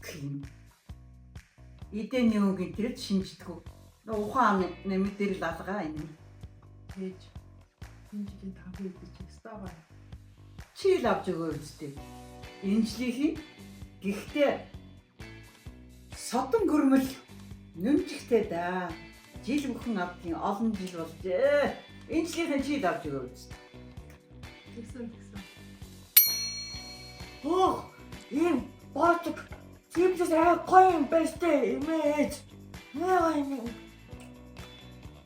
Гэх юм. Эдэний үг энэ шинждэггүй. Ухаан нэмэг дээр л алгаа энэ. Ээж. Энэ жилийн тавгүй идэж өстой гоё. Чи л авч өгөө үстэй. Энэ жилийн гэхдээ содон гөрмөл нүмжихтэй да. Жил бүхэн авдгийн олон жил болжээ. Энэ жилийнхэн чи л авч өгөө үстэй. Тэгсэн тэгсэн. Хөөх ийм боолчог чипсээс аа гоё юм байна штэ эмээж. Нээ юм.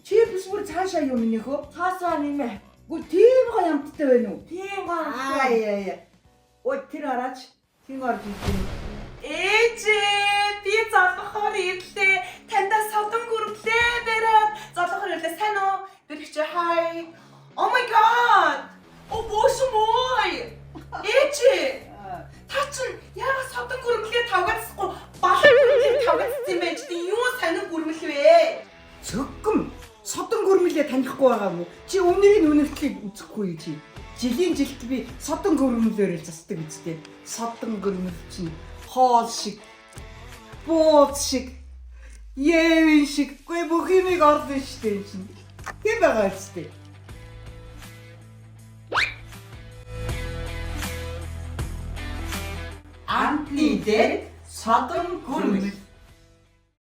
Чи биш бүр цаашаа юм нөхөө? Цаасаа нэмэ. Гү тийм гоё амттай байна уу? Тийм гоё. Аа яа яа. Ой тэр хараач. Хин орж ирж байна. Ээжээ, би залгахаар ирлээ. Таньда содон гүрмлээ бариад залгахаар ирлээ. Сайн уу? Бэрхчээ хай. Oh my god. О боже мой. Ээжээ. Та чинь яагаад содон гүрмлээ тавгаалсахгүй балан гүрмлээ тавгаалсан юм бэ? Чи юу сонин гүрмэл вэ? Цөггөм содон гүрмэлээ танихгүй байгаа юм уу? Чи өмнөрийн үнэртлийг үзэхгүй чи. Жилийн жилд би содон гүрмэлээр л засдаг үстэй. Содон гүрмэл чинь хоол шиг, бууз шиг, евэн шиг гүй бүх юмыг орлоо шүү дээ чинь. Тийм байгаа үстэй. Амтны дээр содон гүрмэл.